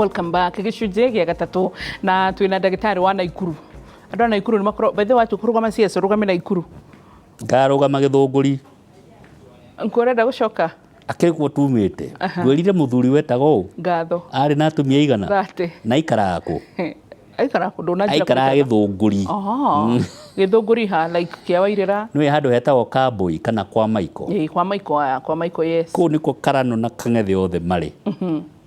Welcome back. Gĩcunjĩ gĩa gatatũ na twĩna ndagĩtarĩ wa Naikuru. Andũ a Naikuru nĩ makorwo, by the way, watua kũrũgama CS ũrũgame Naikuru. Ngarũgama Gĩthũngũri. Nkuo ũrenda gũcoka? Akĩrĩ kuo tumĩte. Ngwĩrire mũthuri wetagwo ũ? Ngatho. Arĩ na atumia aigana? 30. Na aikaraga kũ? Aikaraga kũ? Ndũnanjĩra Aikaraga Gĩthũngũri. Aha. Gĩthũngũri ha like kĩa Wairĩra? Nĩũĩ handũ hetagwo Kambũi kana kwa Maiko? Ĩĩ kwa Maiko aya, kwa Maiko yes. Kũu nĩkuo Karano na Kang'ethe othe marĩ.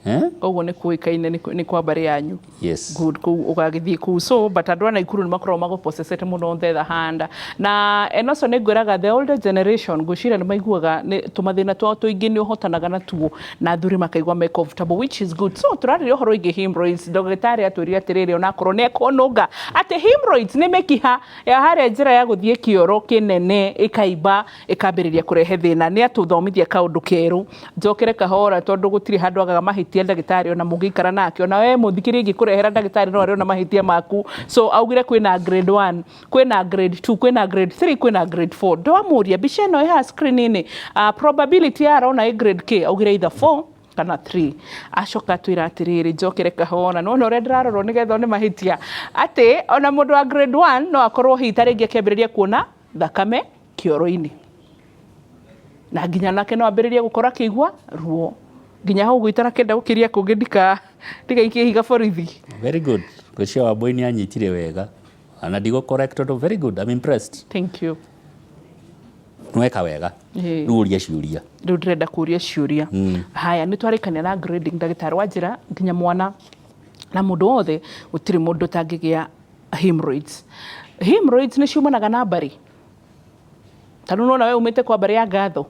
Eh? Koguo nĩ kũĩkaine nĩ kwa mbarĩ yanyu. Yes. Good, kũu ũgagĩthiĩ kũu. So but andũ a Naikuru nĩ makoragwo magũpocecete mũno on the other hand. Na and also nĩ ngwĩraga the older generation ngwĩciria nĩ maiguaga nĩ tũmathĩna twao tũingĩ nĩ ũhotanaga natuo na athuri makaigua me comfortable which is good. So tũrarĩria ũhoro wĩgiĩ hemorrhoids. Ndagĩtarĩ atwĩrire atĩrĩrĩ onakorwo nĩ ekũnũnga atĩ hemorrhoids nĩ mĩkiha ya harĩa njĩra ya gũthiĩ kĩoro kĩnene ĩkaimba ĩkambĩrĩria kũrehe thĩna. Nĩ atũthomithia kaũndũ kerũ. Njokere kahora tondũ gũtirĩ handũ agaga mahĩtia ndagĩtarĩ ona mũngĩikara nake. Ona we mũthikĩrĩria ingĩkũrehera ndagĩtarĩ no arĩ ona mahĩtia maku. So augire kwĩna grade 1, kwĩna grade 2, kwĩna grade 3, kwĩna grade 4. Ndwamũria mbica ĩno ĩ haha screen-inĩ, probability ya arona ĩ grade K, augire either 4 kana 3. Acoka atwĩra atĩrĩrĩ, njokere kahora, nĩwona ũrĩa ndĩrarorwo nĩgetha one mahĩtia, atĩ ona mũndũ wa grade 1 no akorwo hihi ta rĩngĩ akĩambĩrĩria kuona thakame kĩoro-inĩ. Na nginya nake no ambĩrĩrie gũkorwo akĩigua ruo. Nginya hau ũguo itarakĩenda gũkĩria kũngĩ ndigaikie ihiga borithi. Very good. Ngwĩciria Wambũi nĩ anyitire wega. Na ndigũ correct tondũ very good. I'm impressed. Thank you. Nĩweka wega. Ĩĩ. Rĩu ũria ciũria. Rĩu ndĩrenda kũria ciũria. Haya, nĩ twarĩkania na grading ndagĩtarĩ wa njĩra nginya mwana na mũndũ wothe gũtirĩ mũndũ ũtangĩgĩa hemorrhoids. Hemorrhoids nĩ ciumanaga na mbarĩ. Ta rĩu nĩwona we umĩte kwa mbarĩ ya Ngatho.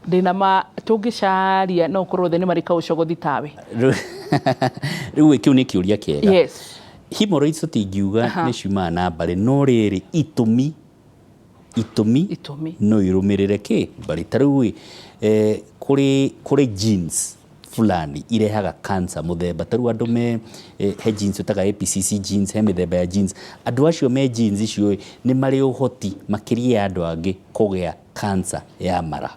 Ndĩna ma tũngĩcaria no ũkorwo othe nĩ marĩ kaũcogothi tawe. Rĩu kĩu nĩ kĩũria kĩega. Yes. Hemorrhoids tũtingiuga nĩ ciumaga na mbarĩ no rĩrĩ itũmi itũmi Itũmi. no irũmĩrĩre kĩ mbarĩ. Ta rĩu ĩ kũrĩ kũrĩ genes fulani irehaga cancer mũthemba. Ta rĩu andũ me he genes ĩtaga APCC genes, he mĩthemba ya genes. Andũ acio me genes icio ĩ nĩ marĩ ũhoti makĩria ya andũ angĩ kũgĩa cancer ya mara.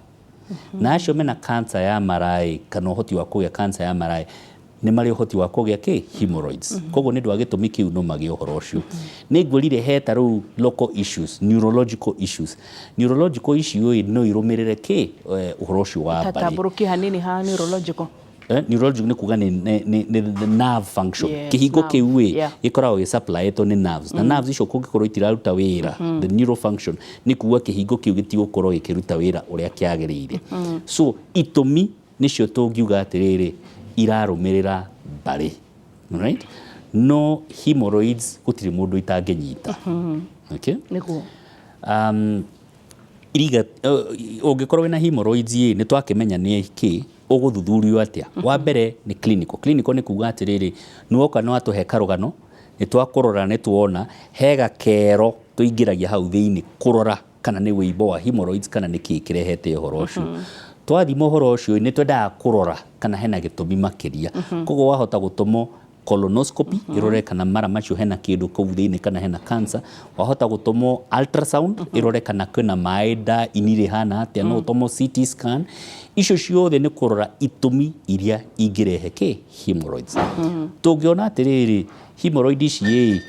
Na acio mena cancer ya mara ĩ kana ũhoti wa kũgĩa cancer ya mara ĩ nĩ marĩ ũhoti wa kũgĩa kĩ hemorrhoids. Koguo nĩ ũndũ wa gĩtũmi kĩu no magĩe ũhoro ũcio. Nĩ ngwĩrire he ta rĩu local issues, neurological issues. Neurological issue ĩ no irũmĩrĩre kĩ ũhoro ũcio wa mbarĩ. Tatambũrũkie hanini ha neurological. Neurological nĩ kuga nĩ the nerve function. Yes, Kĩhingo nerve. kĩu ĩ gĩkoragwo gĩ supplyĩtwo nĩ nerves. Na nerves icio kũngĩkorwo itiraruta wĩra, the neural function, nĩ kuga kĩhingo kĩu gĩtigũkorwo gĩkĩruta wĩra ũrĩa kĩagĩrĩire. So itũmi nĩcio tũngiuga atĩrĩrĩ irarũmĩrĩra mbarĩ. Right? No hemorrhoids gũtirĩ mũndũ itangĩnyita. Okay? Nĩguo. Iriga, ũngĩkorwo wĩna hemorrhoids ĩ, nĩ twakĩmenya nĩ kĩ, ũgũthuthurio atĩa? Wa mbere nĩ clinical. Clinical nĩ kuga atĩrĩrĩ, nĩ woka nĩ watũhe karũgano, nĩ twakũrora nĩ tuona, he gakero tũingĩragia hau thĩinĩ kũrora kana nĩ wĩimbo wa hemorrhoids kana nĩ kĩĩ kĩrehete ũhoro ũcio. Twathima ũhoro ũcio nĩ twendaga kũrora kana hena gĩtũmi makĩria. Koguo wahota gũtũmwo colonoscopy ĩrore kana mara macio hena kĩndũ kũu thĩinĩ kana hena cancer. Wahota gũtũmwo ultrasound ĩrore kana kwĩna maĩ nda, ini rĩhana atĩa, no ũtũmwo CT scan. Icio ciothe nĩ kũrora itũmi iria ingĩrehe kĩ hemorrhoids. Tũngĩona atĩrĩrĩ hemorrhoid ici ĩ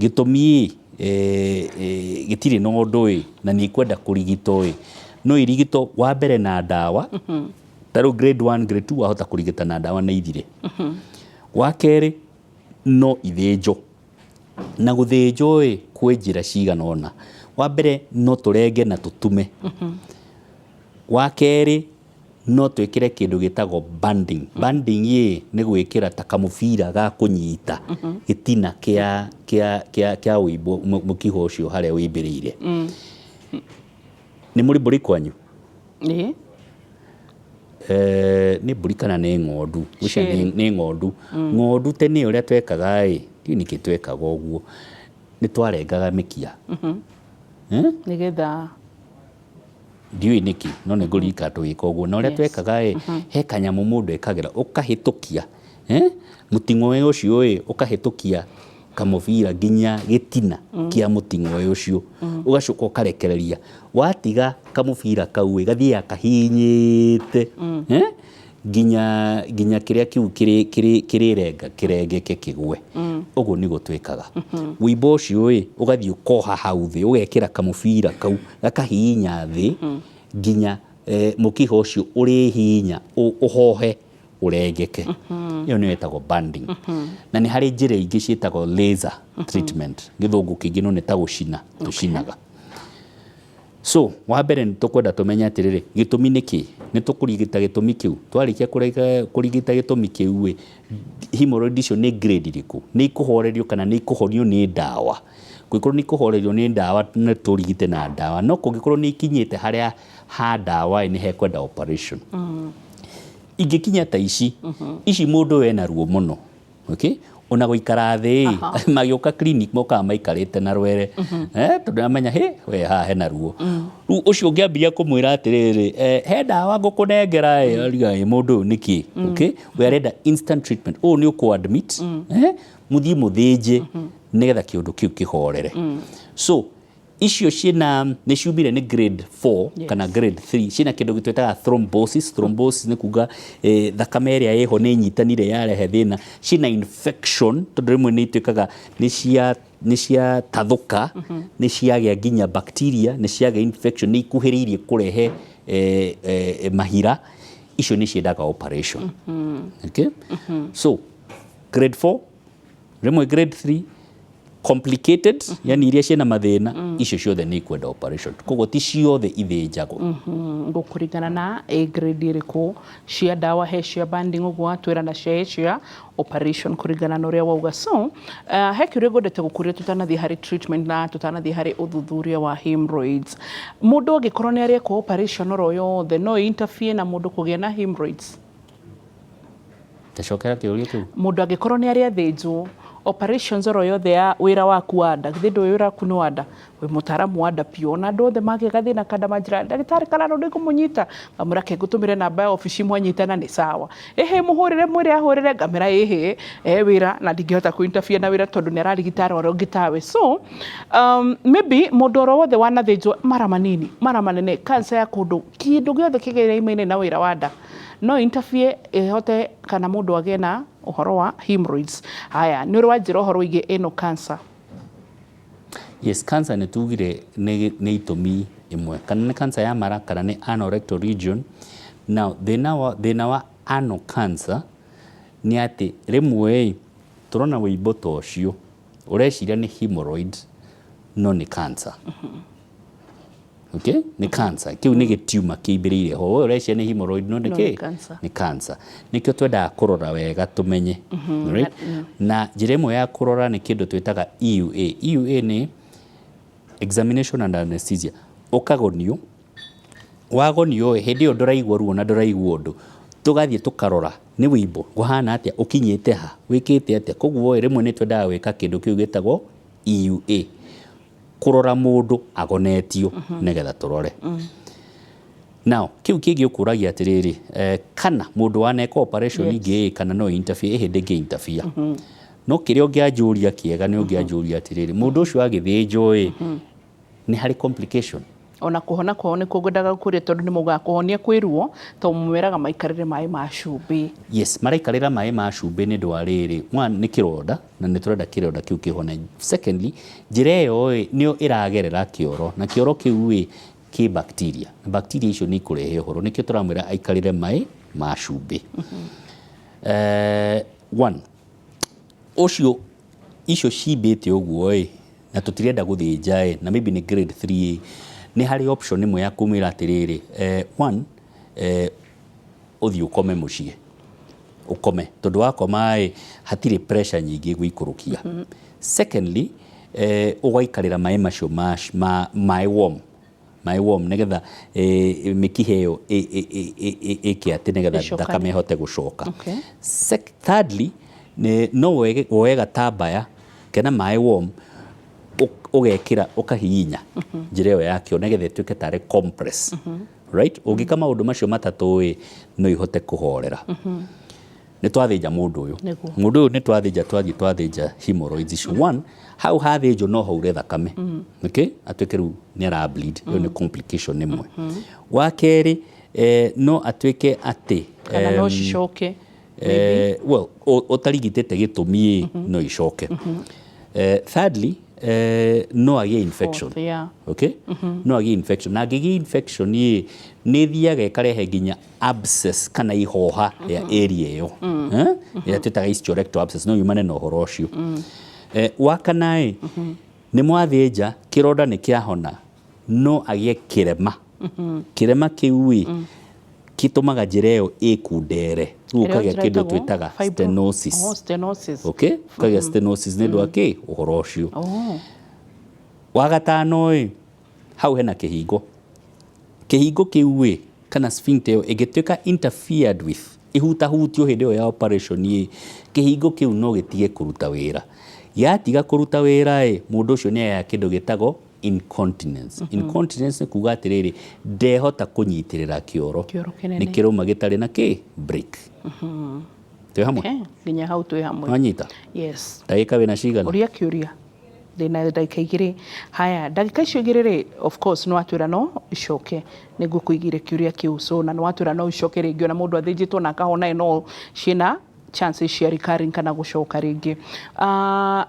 gĩtũmi ĩ gĩtirĩ na ũndũ ĩ na nĩ ikwenda kũrigitwo ĩ, no irigitwo wa mbere na ndawa. Ta rĩu grade 1, grade 2 wahota kũrigita na ndawa na ithire. Wa kerĩ no ithĩnjwo. Na gũthĩnjwo ĩ kwĩ njĩra cigana ũna. Wa mbere no tũrenge na tũtume. Wa kerĩ no twĩkĩre kĩndũ gĩtagwo banding. Banding ĩ nĩ gwĩkĩra ta kamũbira ga kũnyita gĩtina kĩa kĩa kĩa kĩa ũimbo mũkiha ũcio harĩa ũimbĩrĩire. Nĩ mũrĩ mbũri kwanyu? Ĩĩ. Nĩ mbũri kana nĩ ng'ondu? Ngwĩciria nĩ ng'ondu. Ng'ondu tene ũrĩa twekaga ĩ, ndiũĩ nĩkĩ twekaga ũguo, nĩ twarengaga mĩkia. Nĩgetha Ndiũĩ nĩkĩ, no nĩ ngũririkana tũgĩka ũguo. Na ũrĩa twekaga ĩ, he kanyamũ mũndũ ekagĩra, ũkahĩtũkia mũting'oe ũcio ĩ, ũkahĩtũkia kamũbira nginya gĩtina kĩa mũting'oe ũcio, ũgacoka ũkarekereria. Watiga kamũbira kau ĩ, gathiaga kahihinyĩte. Nginya nginya kĩrĩa kĩu kĩrĩrenga kĩrengeke kĩgwe. Ũguo nĩguo twĩkaga. Wũimbo ũcio ĩ ũgathiĩ ũkoha hau thĩ, ũgekĩra kamũbira kau gakahihinya thĩ nginya mũkiha ũcio ũrĩhihinya ũhohe ũrengeke. Ĩyo nĩyo ĩtagwo banding. Na nĩ harĩ njĩra ingĩ ciĩtagwo laser treatment. Gĩthũngũ kĩngĩ no nĩ ta gũcina tũcinaga. So wa mbere nĩ tũkwenda tũmenye atĩrĩrĩ, gĩtũmi nĩ kĩ? Nĩ tũkũrigita gĩtũmi kĩu. Twarĩkia kũrigita gĩtũmi kĩu ĩ, hemorrhoid icio nĩ grade ĩrĩkũ? Nĩ ikũhorerio kana nĩ ikũhonio nĩ ndawa? Kũngĩkorwo nĩ ikũhorerio nĩ ndawa nĩ tũrigite na ndawa, no kũngĩkorwo nĩ ikinyĩte harĩa ha ndawa ĩ, nĩ hekwenda operation. Ingĩkinya ta ici, ici mũndũ ũyũ ena ruo mũno, okay? Ona gũikara thĩ magĩũka clinic mokaga maikarĩte na rwere, tondũ amenya hĩ we haha hena ruo. Rĩu ũcio ũngĩambia kũmwĩra atĩrĩrĩ, he ndawa ngũkũnengera ĩ, ariga ĩ mũndũ ũyũ nĩkĩ? Okay? We arenda instant treatment. Ũũ nĩ ũkũ admit, mũthiĩ mũthĩnje nĩgetha kĩũndũ kĩu kĩhorere. So icio ciĩna nĩ ciumire nĩ grade 4 kana grade 3, ciĩna kĩndũ twĩtaga thrombosis. Thrombosis nĩ kuga thakame ĩrĩa ĩho nĩ ĩnyitanire yarehe thĩna. Ciĩna infection tondũ rĩmwe nĩ ituĩkaga nĩ ciatathũka, nĩ ciagĩa nginya bacteria, nĩ ciagĩa infection, nĩ ikuhĩrĩirie kũrehe mahira. Icio nĩ ciendaga operation. Okay? So grade 4, rĩmwe grade 3, complicated, yani iria ciĩna mathĩna, icio ciothe nĩ ikwenda operation. Koguo ti ciothe ithĩnjagwo. Gũkũringana na ĩ grade ĩrĩkũ, cia ndawa he cia banding ũguo watwĩra, na cia cia operation kũringana na ũrĩa wauga. So he kĩũria ngwendete gũkũria tũtanathiĩ harĩ treatment na tũtanathiĩ harĩ ũthuthuria wa hemorrhoids. Mũndũ angĩkorwo nĩ arĩekwo operation oro yothe, no interfere na mũndũ kũgĩa na hemorrhoids? Tacokera kĩũria kĩu. Mũndũ angĩkorwo nĩ arĩathĩnjwo operations oro yothe ya wĩra waku wa nda, githĩ ndũĩ wĩra waku nĩ wa nda, wĩ mũtaaramu wa nda piũ, ona andũ othe magĩa gathĩna ka nda manjĩra, "Ndagĩtarĩ Karano, nĩ ngũmũnyita." Ngamwĩra, "Ke ngũtũmĩre namba ya obici, mwanyitana nĩ sawa." "Ĩhĩ, mũhũrĩre, mwĩre ahũrĩre." Ngamĩra, "Ĩhĩ, e wĩra na ndingĩhota kũ interfere na wĩra tondũ nĩ ararigita arwaru angĩ tawe." So maybe mũndũ oro wothe wanathĩnjwo mara manini, mara manene, cancer ya kũndũ, kĩndũ gĩothe kĩgereimaine na wĩra wa nda no interfere ĩhote kana mũndũ agĩe na ũhoro wa hemorrhoids. Haya, nĩ ũrĩ wanjĩra ũhoro wĩgiĩ ĩno cancer. Yes, cancer nĩ tugire nĩ itũmi ĩmwe, kana nĩ cancer ya mara kana nĩ anorectal region. Now thĩna wa anal cancer nĩ atĩ rĩmwe ĩ tũrona wĩimbo ta ũcio, ũreciria nĩ hemorrhoid, no nĩ cancer. Okay, nĩ cancer. Kĩu nĩ gĩtiuma kĩimbĩrĩire ho. We ũreciria nĩ hemorrhoid, no nĩ No kĩ? Nĩ cancer. Nĩ cancer. Nĩkĩo twendaga kũrora wega tũmenye, right? Na njĩra ĩmwe ya kũrora nĩ kĩndũ twĩtaga EUA. EUA nĩ examination and anesthesia. Ũkagonio, wagonio ĩ, hĩndĩ ĩyo ndũraigua ruo na ndũraigua ũndũ. Tũgathiĩ tũkarora nĩ wĩimbo ũhana atĩa, ũkinyĩte ha, wĩkĩte atĩa. Koguo ĩ, rĩmwe nĩ twendaga gwĩka kĩndũ kĩu gĩtagwo EUA, kũrora mũndũ agonetio nĩgetha tũrore. Now kĩu kĩngĩ ũkũragia atĩrĩrĩ, kana mũndũ waneka operation ingĩ ĩ, kana no interfere? Ĩhĩ, ndĩngĩ interfere. No kĩrĩa ũngĩanjũria kĩega nĩ ũngĩanjũria atĩrĩrĩ, mũndũ ũcio agĩthĩnjwo ĩ, nĩ harĩ complication? Ona kũhona kwao nĩkuo ngwendaga gũkũria, tondũ nĩ maugaga kũhonia kwĩ ruo, tondũ mwĩraga maikarĩre maĩ ma cumbĩ. Yes, maraikarĩra maĩ ma cumbĩ nĩ ũndũ wa rĩrĩ: one, nĩ kĩronda na nĩ tũrenda kĩronda kĩu kĩhone. Secondly, njĩra ĩyo ĩ nĩyo ĩragerera kĩoro, na kĩoro kĩu ĩ kĩ bacteria, na bacteria icio nĩ ikũrehe ũhoro. Nĩkĩo tũramwĩra aikarĩre maĩ ma cumbĩ. One, ũcio icio cimbĩte ũguo ĩ na tũtirenda gũthĩnja ĩ, na maybe nĩ grade 3 ĩ, nĩ harĩ option ĩmwe ya kũmwĩra atĩrĩrĩ, one, ũthiĩ ũkome mũciĩ, ũkome, tondũ wakoma ĩ hatirĩ pressure nyingĩ gũikũrũkia. Secondly, ũgaikarĩra maĩ macio ma maĩ warm, maĩ warm, nĩgetha mĩkiha ĩyo ĩke atĩ nĩgetha Ĩcokane. Thakame ĩhote gũcoka. Thirdly, no woe gatambaya kena maĩ warm, ũgekĩra ũkahihinya njĩra ĩyo yakĩo nĩgetha ĩtuĩke tarĩ compress, right? Ũngĩka maũndũ macio matatũ ĩ, no ihote kũhorera. Nĩ twathĩnja mũndũ ũyũ. Mũndũ ũyũ nĩ twathĩnja, twathiĩ twathĩnja hemorrhoids icio. One, hau hathĩnjwo no haure thakame, okay, atuĩke rĩu nĩ ara bleed. Ĩyo nĩ complication ĩmwe. Wa kerĩ, No atuĩke atĩ Kana no cicoke? Well, ũtarigitĩte gĩtũmi ĩ, no icoke. Thirdly, no agĩe infection. Fourth, yeah. Okay, no agĩe infection, na angĩgĩa infection ĩ, nĩ ĩthiaga ĩkarehe nginya abscess kana ihoha rĩa area ĩyo. Eh? Ĩrĩa twĩtaga ischiorectal abscess, no yumane na ũhoro ũcio. Wa kana ĩ, nĩ mwathĩnja, kĩronda nĩ kĩahona, no agĩe kĩrema. Kĩrema kĩu ĩ, gĩtũmaga njĩra ĩyo ĩkundere, rĩu Ĩrĩa ũkagĩa njĩra kĩndũ ĩtagwo twĩtaga stenosis. Oh, stenosis. Okay, ũkagĩa stenosis nĩ ũndũ wa kĩ ũhoro ũcio. Oh. Wa gatano ĩ, hau hena kĩhingo. Kĩhingo kĩu ĩ, kana sphincter ĩyo ĩngĩtuĩka interfered with, ihutahutio hĩndĩ ĩyo ya operation ĩ, kĩhingo kĩu no gĩtige kũruta wĩra. Gĩatiga kũruta wĩra ĩ, mũndũ ũcio nĩ agĩaga kĩndũ gĩtagwo incontinence. Incontinence nĩ kuga atĩrĩrĩ, ndehota kũnyitĩrĩra kĩoro. Kĩoro kĩnene. Nĩ kĩrũma gĩtarĩ na kĩ break. Twĩ hamwe? Okay. Nginya hau twĩ hamwe. Wanyita? Yes. Ndagĩka wĩna cigana? Ũria kĩũria. Ndĩna ndagĩka 2. Haya, ndagĩka icio 2 rĩ, of course nĩ watwĩra no icoke, nĩguo kũigire kĩũria kĩu. So na nĩ watwĩra no icoke rĩngĩ, ona mũndũ athĩnjĩtwo na akahona ĩ, no ciĩna chances cia recurring kana gũcoka rĩngĩ.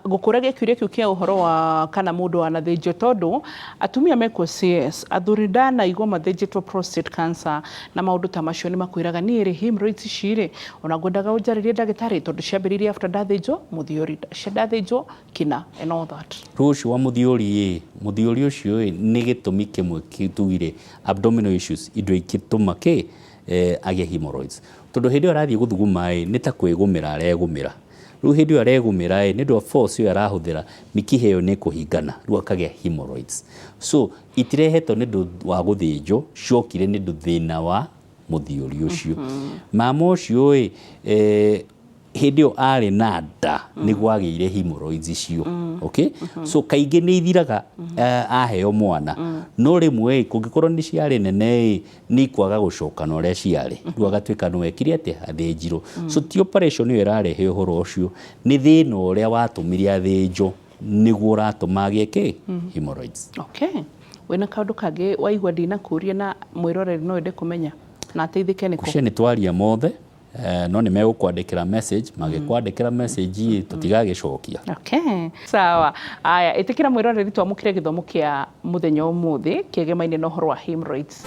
Ngũkũragia kĩũria kĩu kĩa ũhoro wa kana mũndũ anathĩnjwo, tondũ atumia mekwo CS, athuri ndanaigua mathĩnjĩtwo prostate cancer na maũndũ ta macio, nĩ makwĩraga niĩ rĩ, hemorrhoids ici rĩ, ona ngwendaga ũnjarĩrie ndagĩtarĩ, tondũ ciambĩrĩirie after ndathĩnjwo mũthiori, ndathĩnjwo kĩna and all that. Rĩu ũcio wa mũthiori ĩ, mũthiori ũcio ĩ, nĩ gĩtũmi kĩmwe tugire abdominal issues, indo ingĩtũma kĩ agĩe hemorrhoids. Tondũ hĩndĩ ĩyo arathiĩ gũthuguma ĩ, nĩ ta kwĩgũmĩra aregũmĩra. Rĩu hĩndĩ ĩyo aregũmĩra ĩ, nĩ ũndũ wa force ĩyo arahũthĩra, mĩkiha ĩyo nĩ ĩkũhingana, rĩu akagĩa hemorrhoids. So itirehetwo nĩ ũndũ wa gũthĩnjwo, ciokire nĩ ũndũ thĩna wa mũthiori ũcio. Mama ũcio ĩ, hĩndĩ ĩyo arĩ na nda nĩguo agĩire hemorrhoids icio. Okay, so kaingĩ nĩ ithiraga aheo mwana, no rĩmwe ĩ, kũngĩkorwo nĩ ciarĩ nene ĩ, nĩ ikwaga gũcoka na ũrĩa ciarĩ, rĩu agatuĩka no ekire atĩa, athĩnjirwo. So ti operation ĩyo ĩrarehe ũhoro ũcio, nĩ thĩna ũrĩa watũmire athĩnjwo nĩguo ũratũma agĩe kĩ hemorrhoids. Okay. Wĩna kaũndũ kangĩ waigua ndinakũria na mwĩroreri no ende kũmenya na ateithĩke nĩko? Kucia nĩ twaria mothe, no nĩ megũkwandĩkĩra message, magĩkwandĩkĩra message ĩ, tũtigagĩcokia. Okay. Sawa. Aya, ĩtĩkĩra mwĩroreri twamũkĩre gĩthomo kĩa mũthenya ũmũthĩ kĩegemaine na ũhoro wa hemorrhoids.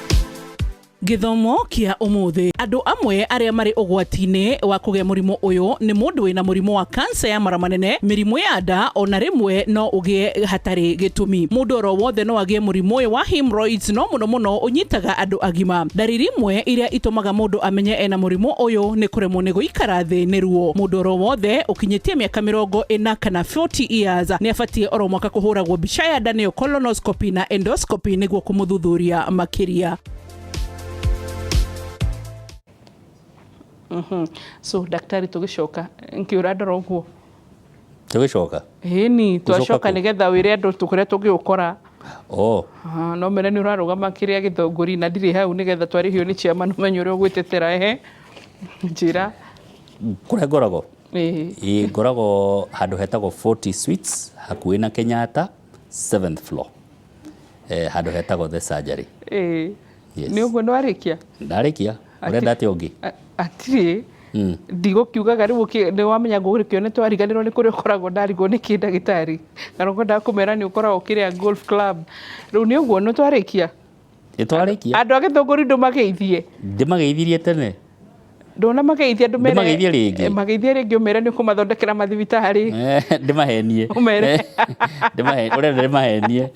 Gĩthomo kĩa ũmũthĩ, andũ amwe arĩa marĩ ũgwati-inĩ wa kũgĩa mũrimũ ũyũ nĩ mũndũ wĩna mũrimũ wa kansa ya mara manene, mĩrimũ ya nda, ona rĩmwe no ũgĩe hatarĩ gĩtũmi. Mũndũ oro wothe no agĩe mũrimũ ũyũ wa hemorrhoids, no mũno mũno ũnyitaga andũ agima. Ndariri imwe iria itũmaga mũndũ amenye ena mũrimũ ũyũ nĩ kũremwo nĩ gũikara thĩ nĩ ruo. Mũndũ oro wothe ũkinyĩtie mĩaka 40 kana 40 years nĩ abatiĩ oro mwaka kũhũragwo mbica ya nda, nĩyo colonoscopy na endoscopy, nĩguo kũmũthuthuria makĩria. So daktari, tũgĩcoka nkiũra ndora ũguo. Tũgĩcoka? Ĩni, twacoka kũ? Nĩgetha wĩre andũ kũrĩa tũngĩũkora. Oh. Ah, no mere nĩ ũrarũgama kĩrĩa gĩthũngũri na ndirĩ hau, nĩgetha twarĩhio nĩ chairman ũmenye ũrĩa ũgwĩtetera. Ehe, njĩra. Kũrĩa ngoragwo? Ĩĩ. Ĩ, ngoragwo handũ hetagwo 40 Suites, hakuhĩ na Kenyatta, 7th floor, handũ hetagwo The Surgery. Ĩĩ. Yes. Nĩ ũguo, nĩ warĩkia? Ndarĩkia. Ũrenda atĩa ũngĩ? Atirĩ, ndigũkiugaga rĩu nĩ wamenya ngũgĩkĩo nĩ twariganĩrwo nĩ kũrĩa ũkoragwo, ndarigwo nĩ kĩ ndagĩtarĩ, kana ũkwendaga kũmera nĩ ũkoragwo kĩrĩa golf club. Rĩu nĩ ũguo, nĩ twarĩkia. Nĩ twarĩkia. Andũ a gĩthũngũri ndũmageithie. Ndĩmageithirie tene. Ndona mageithia andũ mere. Ndĩmageithie rĩngĩ? Eh, mageithie rĩngĩ, ũmere nĩ ũkũmathondekera mathibitarĩ. Ndĩmahenie? Ũmere. Ũrenda ndĩmahenie?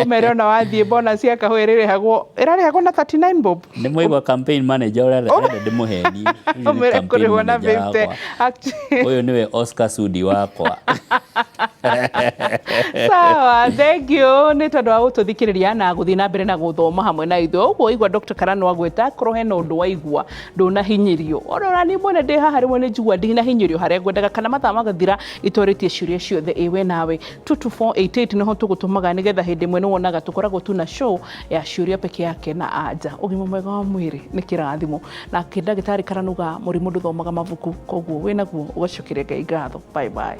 Ũmere ona wathiĩ bonus ya kahũa ĩrĩrĩhagwo, ĩrarĩhagwo na 39 bob. Nĩ mwaigua campaign manager ũrĩa arenda ndĩmũhenie. Ũcio nĩ Ũmere campaign kũrĩhwo na manager 50. wakwa. Ũyũ nĩwe Oscar Sudi wakwa. Sawa, thank you nĩ tondũ wa gũtũthikĩrĩria na gũthiĩ na mbere na gũthoma hamwe na ithuĩ. Ũguo igua Dr. Karano agwĩta, korwo hena ũndũ waigua ndũnahinyĩrio, ona niĩ mwene ndĩ haha rĩmwe nĩ njigua ndinahinyĩrio harĩa ngwendaga, kana mathaa magathira itorĩtie ciũria ciothe, ĩ we nawe 22488 nĩho tũgũtũmaga, nĩgetha hĩndĩ ĩmwe nĩwonaga tũkoragwo tuna show ya ciũria peke yake na anja. Ũgima mwega wa mwĩrĩ nĩ kĩrathimo, na ndagĩtarĩ Karanuga mũrimũ ndũthomaga mabuku, koguo wĩnaguo ũgacokeria Ngai ngatho. Bye bye.